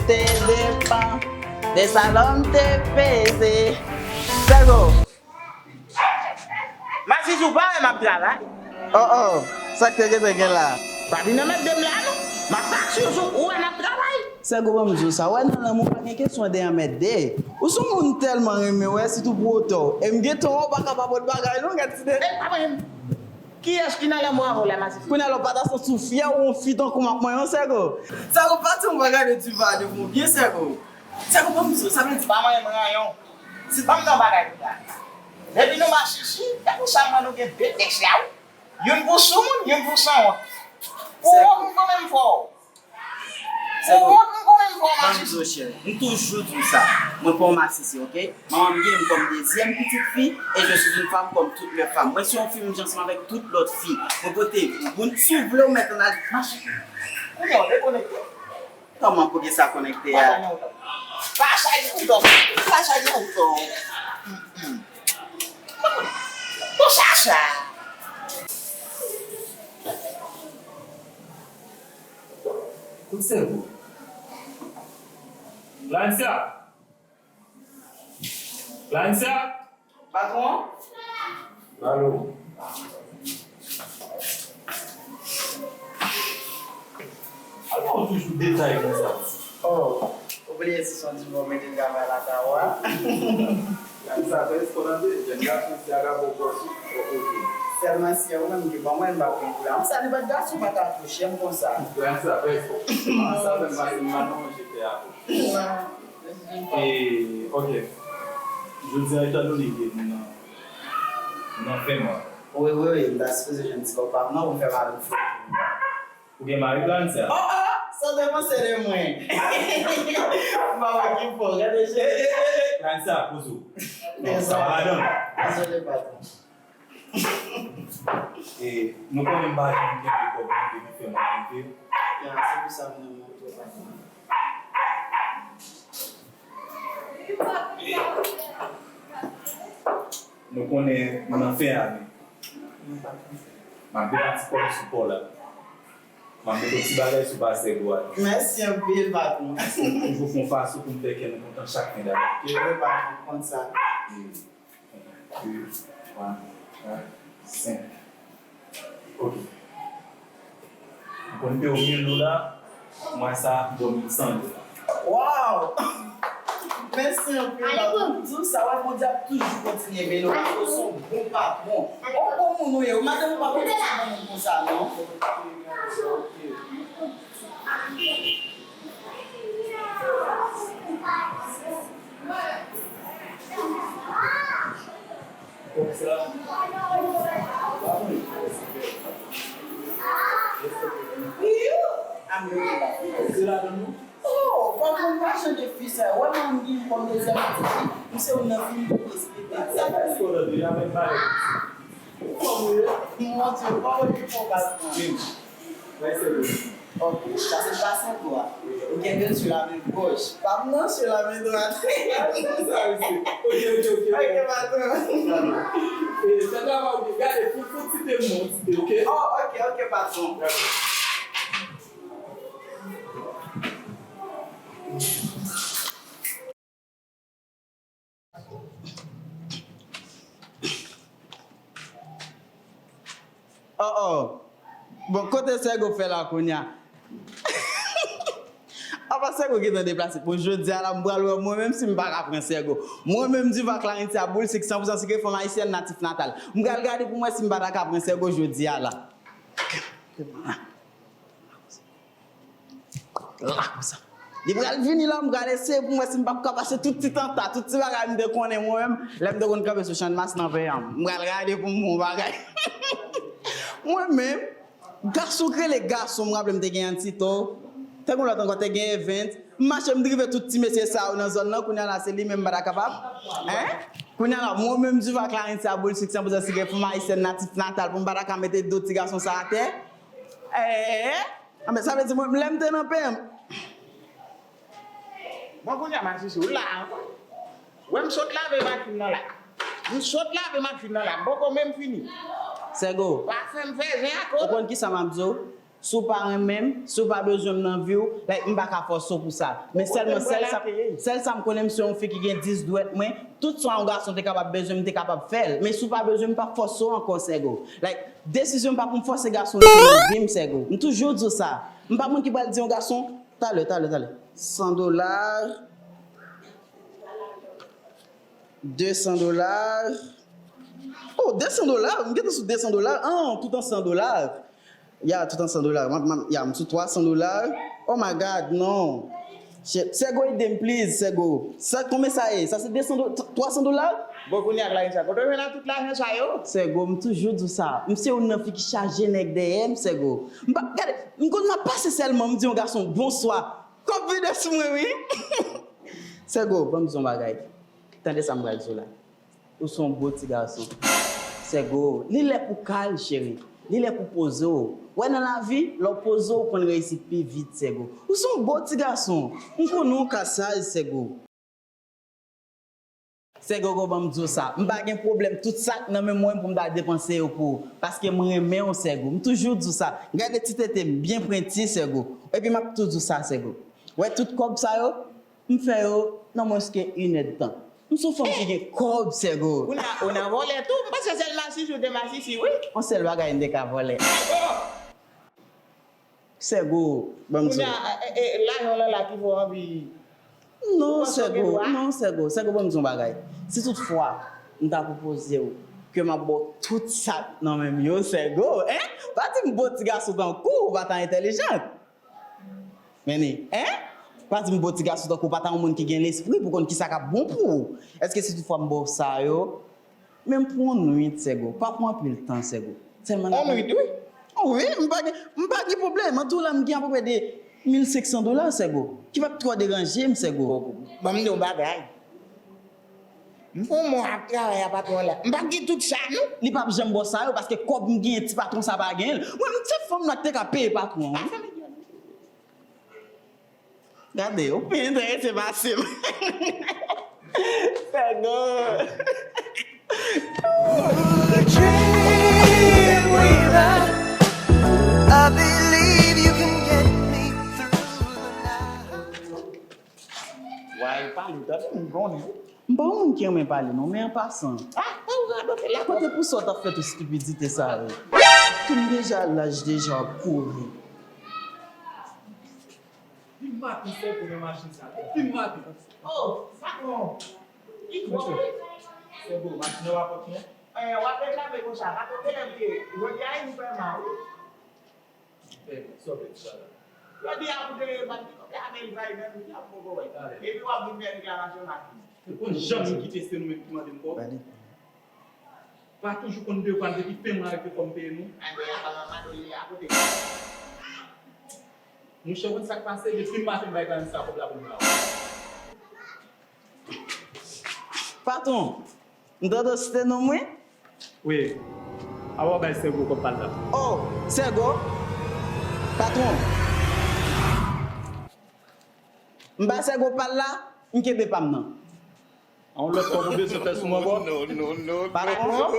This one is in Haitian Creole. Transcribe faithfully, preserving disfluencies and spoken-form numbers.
Te depan de salon m te peze. Sègo. Masisi, ou pa wè m ap travay? Oh, oh, sa k te gentan gen la? Pa vin anmède m la non. M ap mache sou ou wè m ap travay. Sègo, ban m di w sa, wè nan lanmou pa gen kesyon de anmède. Ou se yon moun m tèlman renmen, wè, sitou pou otò. E m gentan wè w pa ka pa pot bagay non, gad ti de. E pa mwen menm. Kiyès ki nan lanmou avè w la, Masisi? Kounye a la w pa ta santi w fyè ou yon fi tankou m ap manyen w, Sègo? Sègo, pa di yon bagay de diva devan w byen, Sègo. Sègo, ban m di w, sa vle di pa manyen m ranyon. Si ban m nan bagay pou ta. Depi nou machichi, e pou sa mwen nou gen de tèks la wi. Youn pou soumoun, youn pou sanwont. Pou wont m konn menm fò. Pou wont m konn menm fò machichi. Ban m di w cheri, m toujou di w sa. Mwen pa yon masisi, oke? Manman m gen m kòm dezyèm pitit fi, et je suis une femme comme toutes les femmes. Mwen se yon fi, menm jan ansanm avèk tout lòt fi. Mwen pote moun, si w vle w mèt ann al machichi. Kounye a w dekonekte. Kòman pou gen sa konekte a? Pa chaje kouto. Pa chaje kouto. Pou chacha. Kout sèvo. Lansya. Lansya. Patwon? Alo. Alò, ou toujou detay konsa. Oh, ou bliye si son di mwen mete travay la ta ou a. Gade sa, fè espò tande, jèn gason si a ka ba w kò sou, ou oke. Sèlman si ou menm ki ban mwen, m pa pran kou la. Sa, nenpòt gason pa ka touche m konsa. Gade sa, fè espò. Sa, fè m pase m pa nan manje fè a. E, ok. Jodi a, etandone ke nou nan, nou nan fen mwa. Wi, wi, wi, m ta sipoze jwenn ti kòb pa m nan pou m fè mari m fè. Ou gen mari, Clarence? Oh, oh, sa w te panse de mwen? M pa wè ki fò, gade je. Clarence, poze w. Non, sa pa ladan. Dezole, patwon. E nou konnen m pa janm kenbe kòb mwen depi fè mwa rive. Ya, se pou sa m nan moto, patwon. Nou konnen m nan fen ane. M ap mete ti kòb sou kò la. M ap mete yon ti bagay sou pastè Gwa. Mèsi anpil, patwon. Paske m toujou fè yon fason pou m fè kè nou kontan chak fen dane. Wi, patwon, m konn sa. Wi. Wi. Wan, wan, senk. Ok. M konn peye w mil dola, mwa sa, m ba w san dola. Wow! Mèsi anpil, patwon. M di w sa, wè, Bondye ap toujou kontinye beni w, paske w se yon bon patwon. Yon bon moun ou ye. Ou madanm ou pa konn se bon moun konsa, non. Ok, ok. Oh, pa konn pa chanje fi sa. Wè manmi m kòm dezyèm pitit fi, m se youn nan fi m pou respekte. Sa pa espò tande, y ap pale. Kòman w ye? Mon Dieu, pa wè ki fò w pa pran. Wi. Mwen se bon. Ok, sa se pa sèvo a. Ou kenbe l sou la men gòch. Pa m nan sou la men dwat. Sa, sa, mesye. Ok, ok, ok. Ok, patwon. E, sa travay ou gade, fout, fout site m non, site, ok? Oh, ok, ok, patwon. Dakò. Oh, oh. Bon, kote Sègo fè la kounye a? Apa Sègo gentan deplase? Bon, jodi a la, m pral wè mwen menm si m pa ka pran Sègo. Mwen menm, Diva Clarence a boul sik, san pou san sikre, fanm ayisyèn natif natal. M pral gade pou m wè si m pa ta ka pran Sègo jodi a la. La konsa. Li pral vini la, m pral eseye pou m wè si m p ap ka pase tout ti tanta, tout ti bagay m te konnen mwen menm, lè m te konn kanpe sou Channmas nan peyi a. M pral gade pou m wè yon bagay. Mwen menm, gason k rele gason, m raple m te gen Antito, te gen lòt ankò, te gen Event. M mache, m drive tout ti mesye sa yo nan zòn nan, kounye a la, se li menm m pa ta kapab. Hein? Kounye a la, mwen menm, Diva Clarence a boul sik san pou san sikre, fanm ayisyèn natif natal, pou m pa ta ka mete do ti gason sa atè. Eh, eh, eh. Anben, sa vle di mwen, lè m te nan peyi a. Bon, kounye a, masisi, ou la ankò. Wè m sot lave machin nan la. M sot lave machin nan la. M poko menm fini. Sègo. Pa fè m fè zen ak ou. Ou konn kisa m ap di w? Si w pa renmen m, si w pa bezwen m nan vi w, like, m pa ka fòse w pou sa. Men sèlman, sèl sa, sèl sa m konnen, m se yon fi ki gen dis dwèt mwen. Tout sa yon gason te kapab bezwen, m te kapab fè l. Men si w pa bezwen m, m p ap fòse w ankò, Sego. Like, desizyon m pa pou m fòse gason nan vi m, Sego. M toujou di w sa. M pa moun ki pral di yon gason, talè, talè, talè. San dola, de san dola. Oh, de san dola? M gentan sou de san dola? Ah, tout an san dola. Ya, tout an san dola. M, m, ya, m sou twa san dola. Oh my God, non. Shit. Sego, ede m, please, Sego. Sa, konbyen sa ye? Sa se de san do-, twa san dola? Bon, kounye a, Clarissa, kote w jwenn tout lajan sa yo? Sego, m toujou di w sa. M se youn nan fi ki chaje nèg dèyè m, Sego. M pa, gade, m konn m ap pase sèlman, m di yon gason, "Bonswa." Kòb vide sou mwen, wi. Sego, ban m di w yon bagay. Tande sa m pral di w la. Ou se yon bo ti gason. Sego, li lè pou w kalm, cheri. Li lè pou w poze w. Wè nan lavi, lè w poze w, w konn reyisi pi vit, Sego. Ou se yon bo ti gason. M konnen w ka saj, Sego. Sego, ban m di w sa. M pa gen pwoblèm. Tout sa k nan men mwen pou m ta depanse yo pou ou. Paske m renmen w, Sego. M toujou di w sa. Gade ti tete m, byen pwenti, Sego. Epi m ap tou di w sa, Sego. Wè tout kòb sa yo, m fè yo nan mwens ke inèdtan. M se yon fanm ki gen kòb, Sego. Ou nan, ou nan vòlè tou? M panse sèl masisi ou te masisi, wi. Yon sèl bagay m te ka vòlè. Sego, ban m di w. Kounye a, e, e, lajan w lan la ki fè w anvi. Non, Sego, non, Sego, Sego, ban m di w yon bagay. Si tout fwa m ta pwopoze w ke m ap ba w tout sa k nan men m yo, Sego, en? Pa di m bo ti gason tankou w pa ta entèlijan. Men ni, en? Pa di m bo ti gason tankou w pa ta yon moun ki gen lespri pou konn kisa k ap bon pou ou. Èske si tout fwa m ba w sa yo, menm pou yon nwit, Sego, pa pou anpil tan, Sego. Sèlman n ap... Yon nwit, wi. Oh, wi, m pa gen, m pa gen pwoblèm. An tou la, m gen apeprè de mil senk san dola, Sego. Ki p ap twò deranje m, Sego. Bon, bon, bon. Ban m di w yon bagay. M fè yon mwa ap travay a patwon la. M p ap gen tout sa, non. Li p ap janm ba w sa yo, paske kòb m genyen, ti patwon sa pa genyen l. Mwen, m se fanm nan ki te ka peye patwon an, wi. Gade, ou pi enterese pase m. Sego. Dream weaver, I believe you can get me through the night. Why, pa li, tande m konnen. M pa yon moun ki renmen pale non, men an pasan. Ah, ou radote la. Kote pou sa w t ap fè tout estipidite sa yo? Tou m deja laj deja w ap kouri. Depi maten, Sego nan machin sa, depi maten. Oh, patwon. Li twò wi. Sego, machin nan w ap pran non? Eh, w ap reklame konsa, patwon genlè bliye. Jodi a, li fè mal, wi. Bèl, sa w fè sa la? Jodi a, pou te bat li, kote a bèl bay menm, li ap poko wè. Epi w ap vin fè reklamasyon machin. Ou konn jan m kite se nou menm ki mande m kòb? Pa toujou konn devwa n, depi fen mwa rive fò m peye nou. Anben, apa mama do li a kote? Monchè, ou konn sa k pase? Depi maten m bay Clarissa kòb la pou l ba ou. Patwon, m tande w site non m wi. Wi. Apa w bay Sego kòb pa l la? Oh, Sego? Patwon. M ba Sego pa l la, m kenbe pa m nan. A yon lòt kòb ou bezwen fè sou mwen ankò? Patwon?